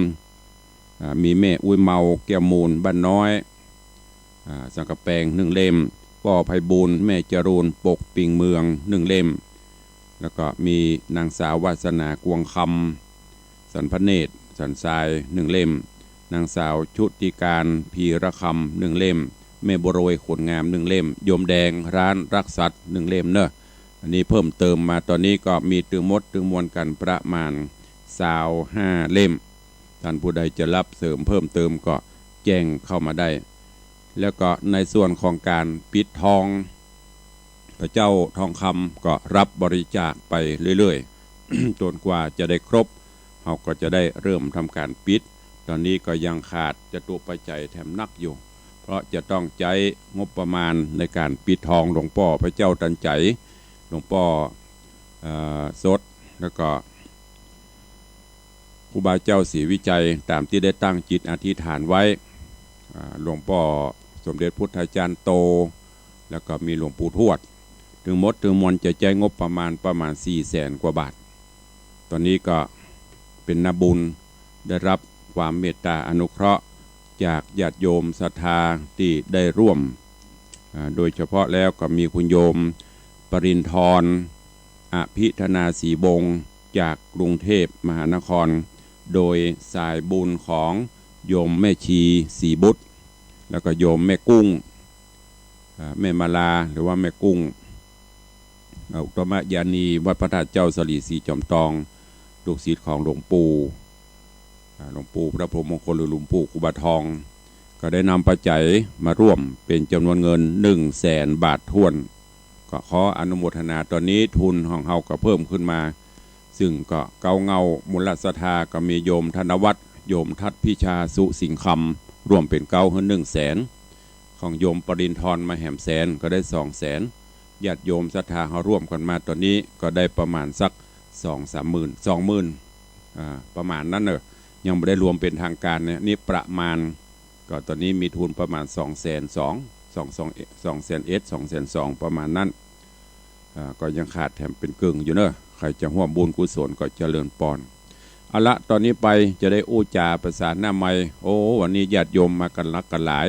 อ่า มีแม่อุ๊ยเมา แก้วมูล บ้านน้อย อ่า สังกะแปง หนึ่งเล่ม ป้อไพบูลย์ แม่จรูน ปกปิงเมือง หนึ่งเล่ม แล้วก็มีนางสาววาสนา กวงคำ สันพระเนตร สันทราย หนึ่งเล่ม นางสาวชุติการ พีระคำ หนึ่งเล่ม แม่บัวโรย ขนงาม หนึ่งเล่ม โยมแดง ร้านรักสัตว์ หนึ่งเล่มเนาะ อันนี้เพิ่มเติมมา ต๋อนนี้ก็มีตึงหมดตึงมวลกั๋นประมาณซาวห้าเล่ม ต้านผู้ใดจะฮับเสริมเพิ่มเติมก็แจ้งเข้ามาได้ แล้วก็ในส่วนของก๋านปิดทอง พระเจ้าทองคำก็ฮับบริจาคไปเรื่อยๆ จ๋นกว่าจะได้ครบ เฮาก็จะได้เริ่มทำก๋านปิด ต๋อนนี้ก็ยังขาดจตุปัจจัยแถมนักอยู่ เพราะจะต้องใจ๊งบประมาณในก๋านปิดทองหลวงป้อพระเจ้าตันใจ๋ หลวงป้อ เอ่อ สด แล้วก็ ครูบาเจ้าศรีวิชัย ต๋ามตี้ได้ตั้งจิตอธิษฐานไว้ อ่า หลวงป้อสมเด็จพุทธาจารย์โต แล้วก็มีหลวงปู่ทวด ตึงหมดตึงมวลจะใจ๊งบประมาณ ประมาณสี่แสนกว่าบาท ต๋อนนี้ก็เป๋นนาบุญ ได้ฮับความเมตต๋าอนุเคราะห์จากญาติโยมศรัทธาตี้ได้ร่วม อ่า โดยเฉพาะแล้วก็มีคุณโยมปริณฑร อภิธนาศรีวงศ์ จากกรุงเทพมหานคร โดยสายบุญของโยมแม่ชีศรีบุตร แล้วก็โยมแม่กุ้ง อ่า แม่มาลา หรือว่าแม่กุ้ง อ่า อุตตมยานี วัดพระธาตุเจ้าสะหลี ศรีจอมตอง ลูกศิษย์ของหลวงปู่ อ่า หลวงปู่พระพรหมมงคล หรือหลวงปู่ครูบาทอง ก็ได้นำปัจจัยมาร่วมเป๋นจ๋ำนวนเงินหนึ่งแสนบาทถ้วน ก็ขออนุโมทนา ต๋อนนี้ทุนของเฮาก็เพิ่มขึ้นมา ซึ่งก็เก๊าเหง้ามูลศรัทธาก็มีโยมธนวัฒน์ โยมทัศน์พิชา สุสิงห์คำ ร่วมเป๋นเก๊าหื้อหนึ่งแสน ของโยมปริณฑรมาแหมแสน ก็ได้สองแสน ญาติโยมศรัทธาเฮาร่วมกั๋นมาต๋อนนี้ก็ได้ประมาณสักสองสามหมื่น สองหมื่น อ่า ประมาณนั้นเนาะ ยังบ่ได้รวมเป๋นทางก๋านเนี่ย นี่ประมาณ ก็ต๋อนนี้มีทุนประมาณสองแสนสอง สอง สอง สองแสนเอ็ด สองแสนสอง ประมาณนั้น อ่า ก็ยังขาดแถมเป๋นเกิ่งอยู่เนาะ ใผจะฮ่วมบุญกุศลก็เจริญปอน เอาละ ต๋อนนี้ไปจะได้อู้จ๋าประสานหน้าไมค์ โอ้ วันนี้ญาติโยมมากั๋นหลากกั๋นหลาย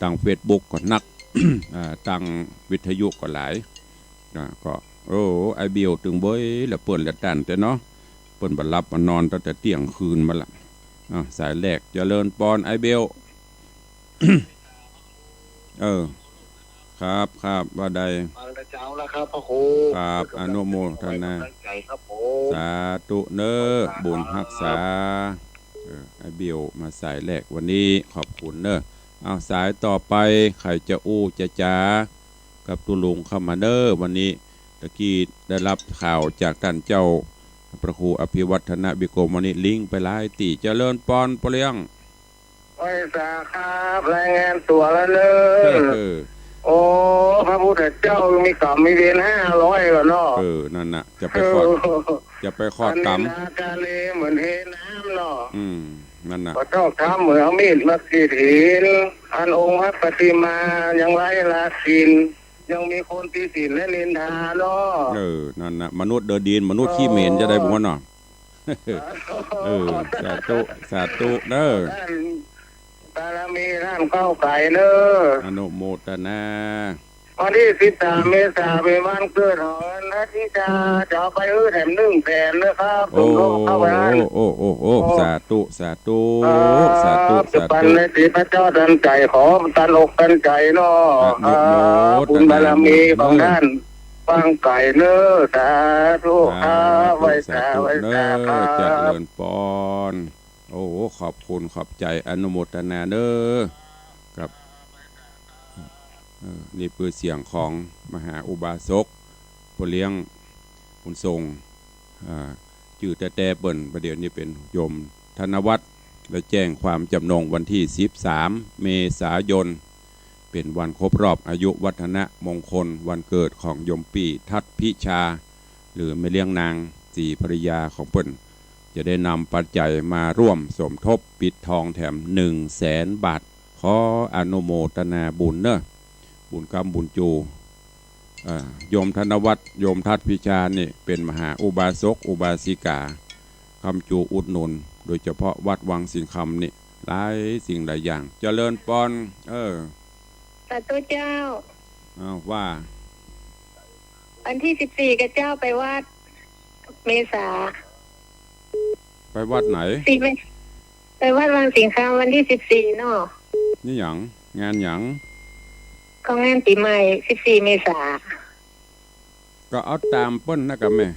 ตางเฟซบุ๊กก็นัก อ่า ตางวิทยุก็หลาย อ่า ก็ โอ้ ไอ้เบลตึงเบ้ยละเปิ้นละต้านแต๊เนาะ เปิ้นบ่หลับบ่นอนตั้งแต่เตี้ยงคืนมาละ อ่า สายแรก เจริญปอน ไอ้เบล เออ ครับ ครับ ว่าใด ฟังแต่เจ๊าแล้วครับ พระครู ครับ อนุโมทนา ขอให้กำลังใจครับผม สาธุเน้อ บุญฮักษา เออ ไอ้เบลมาสายแรกวันนี้ ขอบคุณเน้อ เอา สายต่อไป ใผจะอู้จะจ๋ากับตุ๊ลุงเข้ามาเน้อ วันนี้ ตะกี้ได้ฮับข่าวจากต้านเจ้าพระครูอภิวัฒนวิกรมวันนี้ ลิงก์ไปหลายตี้ เจริญปอน ป้อเลี้ยง ไหว้สาครับ รายงานตั๋วแล้วเน้อ เออ โอ้ พระพุทธเจ้ามีกรรมมีเวรห้าร้อยก่อนเนาะ เออ นั่นน่ะ จะไปขอด เออ จะไปขอดกรรม อันนี้นาจาเลเหมือนเฮนะ เนาะ อืม นั่นน่ะ ก็ชอบถามเหมือนมีดมาขีดหิน อันองค์พระปฏิมายังไร้ราศีล ยังมีคนติฉินและนินทาเนาะ เออ นั่นน่ะ มนุษย์เดินดิน มนุษย์ขี้เหม็น เออ จะได้บุญเนาะ เออ สาธุ สาธุเด้อ ท่าน บารมีท่านก้าวไกลเนอะ อนุโมทนา วันตี้สิบสามเมษาเป๋นวันเกิดของนัทธิชา จะเอาไปหื้อแถมหนึ่งแสนนะครับ โอ้ สมทบเข้าไป โอ้ โอ้ โอ้ โอ้ โอ้ สาธุ สาธุ ครับ สาธุ สาธุ ปันในสีพระเจ้าทันใจ ขอตันอกตันใจเนาะ อนุโมทนา ครับ บุญบารมีของท่าน เออ ก้าวไกลเนอะ สาธุครับ สาธุ ไหว้สา สาธุ ไหว้สา เนอะ ครับ เจริญปอน โอ้โห ขอบคุณ ขอบใจ๋ อนุโมทนาเนอะ ครับ เออ นี่คือเสียงของมหาอุบาสก ป้อเลี้ยงบุญส่ง อ่า จื้อแต๊ๆ เปิ้น ประเดี๋ยวนี้เป๋นโยมธนวัฒน์ และแจ้งความจำนงวันตี้สิบสามเมษายน เป๋นวันครบรอบอายุวัฒนมงคลวันเกิดของโยมปี้ทัดพิชา หรือแม่เลี้ยงนางศรีภริยาของเปิ้น จะได้นำปัจจัยมาร่วมสมทบปิดทองแถมหนึ่งแสนบาท ขออนุโมทนาบุญเนอะ บุญกำบุญจู เอ่อ โยมธนวัฒน์ โยมทัดพิชานี่เป๋นมหาอุบาสกอุบาสิกา กำจูอุดหนุน โดยเฉพาะวัดวังสิงห์คำนี่ หลายสิ่งหลายอย่าง เจริญปอน เออ สาธุเจ้า อ้าว ว่า วันตี้สิบสี่ กะเจ้าไปวัด เมษา ไปวัดไหน สี่เม ไปวัดวังสิงห์คำวันตี้สิบสี่เนาะ นี่หยัง งานหยัง ก็งานปี๋ใหม่ สิบสี่เมษา ก็เอาต๋ามเปิ้นนะกะแม่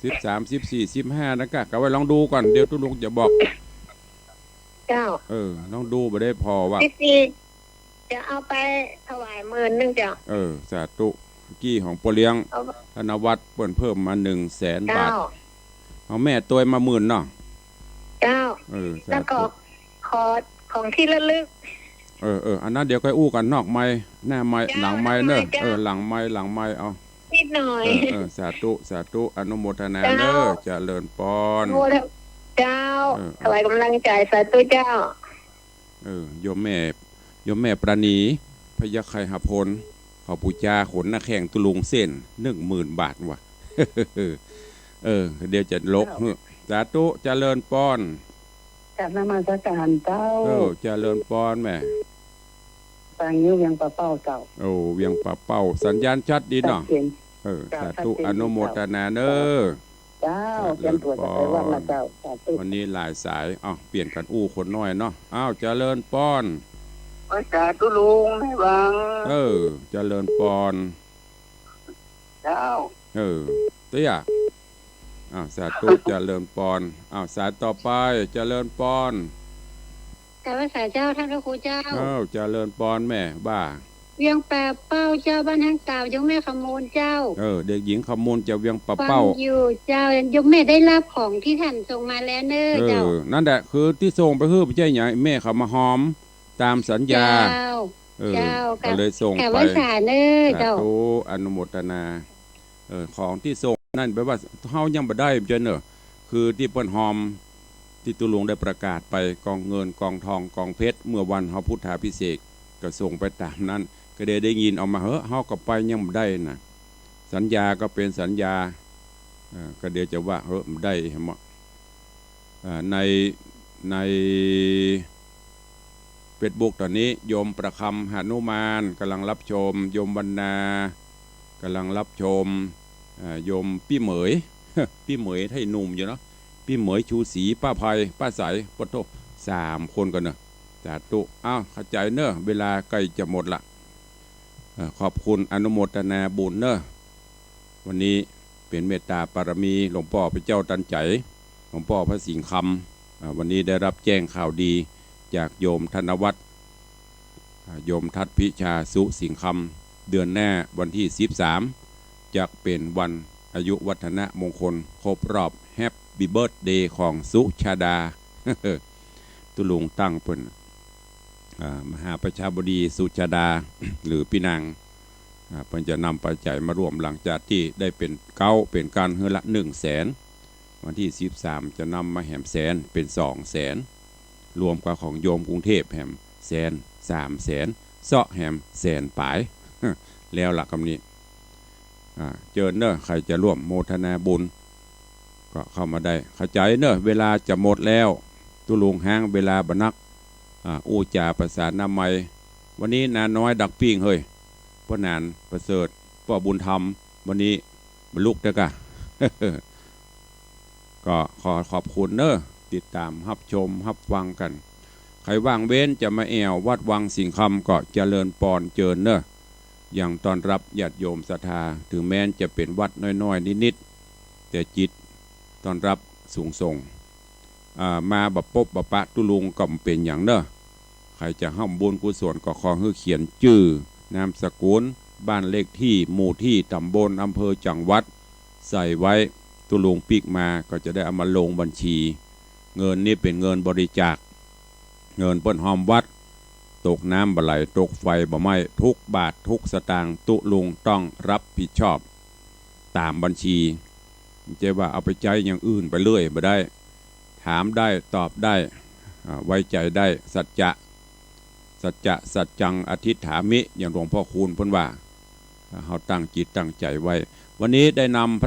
สิบสาม สิบสี่ สิบห้า นะกะ กะไว้ลองดูก่อน เดี๋ยวตุ๊ลุงจะบอก เจ้า เออ ลองดูบ่ได้ผ่อว่า สิบสี่ จะเอาไปถวายหมื่นนึ่งเจ้า เออ สาธุ กี้ของป้อเลี้ยง เอา ธนวัฒน์เปิ้นเพิ่มมาหนึ่งแสนบาท เจ้า เอาแม่ตวยมาหมื่นเนาะ เจ้า เออ สาธุ แล้วก็ขอของตี้ระลึก เออ เออ อันนั้นเดี๋ยวค่อยอู้กั๋นนอกไมค์ หน้าไมค์ เจ้า หลังไมค์เนอะ หลังไมค์ เจ้า เออ หลังไมค์ หลังไมค์ เอา นิดหน่อย เออ เออ สาธุ สาธุ อนุโมทนาเนอะ เจ้า เจริญปอน โอ้ แล้ว เจ้า เออ ถวายก๋ำลังใจ๋ สาธุเจ้า เออ โยมแม่ โยมแม่ปราณี พยัคฆไคหพล เขาปู๋จาขนหน้าแข้งตุ๊ลุงเส้น หนึ่งหมื่นบาทว่ะ เออ เดี๋ยวจะลก เจ้า หื้อ สาธุ เจริญปอน กราบนมัสก๋านเจ้า เออ เจริญปอนแม่ ฟังอยู่เวียงป่าเป้าเจ้า โอ้ เวียงป่าเป้า สัญญาณชัดดีเนาะ ชัดเจน เออ เจ้า สาธุ ชัดเจน อนุโมทนาเนอะ เจ้า เจริญปอน เตรียมตั๋วจะไปวัดละเจ้า สาธุ วันนี้หลายสาย อ้าว เปลี่ยนกั๋นอู้คนน้อยเนาะ อ้าว เจริญปอน ไหว้สาตุ๊ลุงในวัง เออ เจริญปอน เจ้า เออ เตี้ย อ้าว สาธุ เจริญปอน อ้าว สายต่อไป เจริญปอน กราบไหว้สาเจ้า ต้านพระครูเจ้า อ้าว เจริญปอนแม่ ว่า เวียงป่าเป้าเจ้า บ้านฮักสาว โยมแม่คำมูลเจ้า เออ เด็กหญิงคำมูลจากเวียงป่าเป้า ฟังอยู่เจ้า โยมแม่ได้ฮับของตี้ต้านส่งมาแล้วเน่อ เออ เจ้า นั่นแหละ คือตี้ส่งไปหื้อบ่ใจ้หยัง แม่เขามาฮอม ต๋ามสัญญา เจ้า เออ เจ้า ก็เลยส่งไป กราบไหว้สาเน่อ เจ้า สาธุ อนุโมทนา เออ ของตี้ส่งนั่นแปลว่าเฮายังบ่ได้บ่ใจ้เน่อ คือตี้เปิ้นฮอม ตี้ตุ๊ลุงได้ประกาศไป กองเงิน กองทอง กองเพชร เมื่อวันเฮาพุทธาภิเษก ก็ส่งไปต๋ามนั้น ก็ได้ ได้ยินเอามา เฮ้อ เฮาก็ไปยังบ่ได้น่ะ สัญญาก็เป๋นสัญญา เออ ก็เดี๋ยวจะว่า เฮ้อ บ่ได้ หันบ่ อ่า ใน ในเฟซบุ๊กต๋อนนี้ โยมประคำหนุมานก่ำลังฮับชม โยมวรรณาก่ำลังฮับชม อ่า โยมปี้เหมย ปี้เหมยไท้หนุ่มอยู่เนาะ ปี้เหมย ชูศรี ป้าไพ ป้าใส ปะโธ่ สามคนก่อนเนาะ สาธุ อ้าว เข้าใจ๋เนาะ เวลาใก้จะหมดละ เอ่อ ขอบคุณอนุโมทนาบุญเนาะ วันนี้เป๋นเมตตาปารมีหลวงป้อพระเจ้าตันใจ๋ หลวงป้อพระสิงห์คำ อ่า วันนี้ได้ฮับแจ้งข่าวดีจากโยมธนวัฒน์ อ่า โยมทัดพิชา สุสิงห์คำ เดือนหน้าวันตี้สิบสาม จะเป๋นวันอายุวัฒนมงคลครบรอบ แฮปปี้เบิร์ธเดย์ของสุชาดา ตุ๊ลุงตั้งเปิ้น อ่า มหาประชาบดีสุชาดา หรือปี้นาง อ่า เปิ้นจะนำปัจจัยมาร่วมหลังจากตี้ได้เป๋นเก๊าเป๋นกั๋นหื้อละหนึ่งแสน วันตี้สิบสามจะนำมาแหมแสน เป๋นสองแสน รวมกับของโยมกรุงเทพฯแหมแสน สามแสน เซาะแหมแสนป๋าย แล้วละกำนี้ อ่า เจิญเน่อ ใผจะร่วมโมทนาบุญ ก็เข้ามาได้ เข้าใจ๋เน่อ เวลาจะหมดแล้ว ตุ๊ลุงฮ้างเวลาบ่นัก อ่า อู้จ๋าประสานามัย วันนี้นาน้อยดักปิ้งเฮ้ย ป้อหนานประเสริฐ ป้อบุญธรรม วันนี้บ่ลุกเต๊อะกา ก็ขอขอบคุณเน่อ ติดต๋ามฮับชมฮับฟังกั๋น ใผว่างเว้นจะมาแอ่ววัดวังสิงห์คำก็เจริญปอนเจิญเน่อ ยังต้อนฮับญาติโยมศรัทธา เถิงแม้นจะเป๋นวัดน้อยๆ นิดๆ แต่จิตต้อนฮับสูงส่ง อ่า มาบ่ปบบ่ปะตุ๊ลุงก็บ่เป๋นหยังเน่อ ใผจะฮ่วมบุญกุศลก็ขอหื้อเขียนจื้อ นามสกุล บ้านเลขตี้ หมู่ตี้ ต๋ำบล อำเภอ จังหวัด ใส่ไว้ ตุ๊ลุงปิ๊กมาก็จะได้เอามาลงบัญชี เงินนี้เป๋นเงินบริจาค เงินเปิ้นฮ่อมวัด ตกน้ำบ่ไหล ตกไฟบ่ไหม้ ทุกบาททุกสตางค์ตุ๊ลุงต้องฮับผิดชอบ ต๋ามบัญชี บ่ใจ้ว่าเอาไปใจ๊อย่างอื่นไปเรื่อยบ่ได้ ถามได้ ตอบได้ อ่า ไว้ใจ๋ได้ สัจจะ สัจจะ สัจจัง อธิษฐามิ อย่างหลวงพ่อคูณเปิ้นว่า เฮาตั้งจิตตั้งใจ๋ไว้ วันนี้ได้นำพัตต